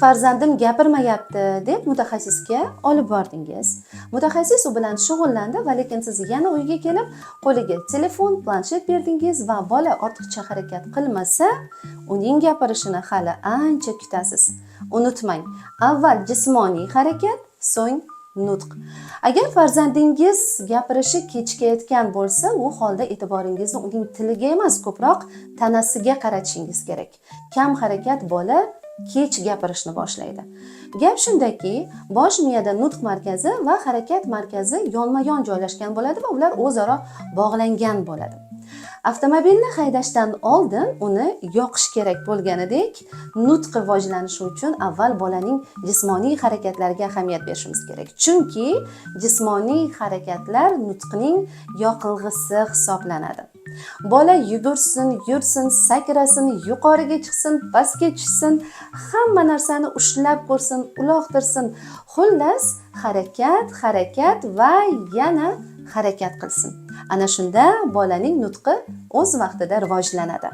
Farzandim gapirmayapti deb mutaxassisga olib bordingiz. Mutaxassis u bilan shug'ullandi va lekin siz yana uyga kelib qo'liga telefon, planshet berdingiz va bola ortiqcha harakat qilmasa, uning gapirishini hali ancha kutasiz. Unutmang, avval jismoniy harakat, so'ng nutq. Agar farzandingiz gapirishi kechikayotgan bo'lsa, u holda e'tiboringizni uning tiliga emas, ko'proq tanasiga qaratishingiz kerak. Kam harakat bola kech gapirishni boshlaydi. Gap shundaki, bosh miyada nutq markazi va harakat markazi yonma-yon joylashgan bo'ladi va ular o'zaro bog'langan bo'ladi. Avtomobilni haydashdan oldin uni yoqish kerak bo'lganidek, nutq rivojlanishi uchun avval bolaning jismoniy harakatlariga ahamiyat berishimiz kerak. Chunki jismoniy harakatlar nutqning yoqilg'isi hisoblanadi. Bola yugursin, yursin, sakrasin, yuqoriga chiqsin, pastga tushsin, hamma narsani ushlab ko'rsin, uloqtirsin. Xullas, harakat, harakat va yana harakat qilsin. Ana shunda bolaning nutqi o'z vaqtida rivojlanadi.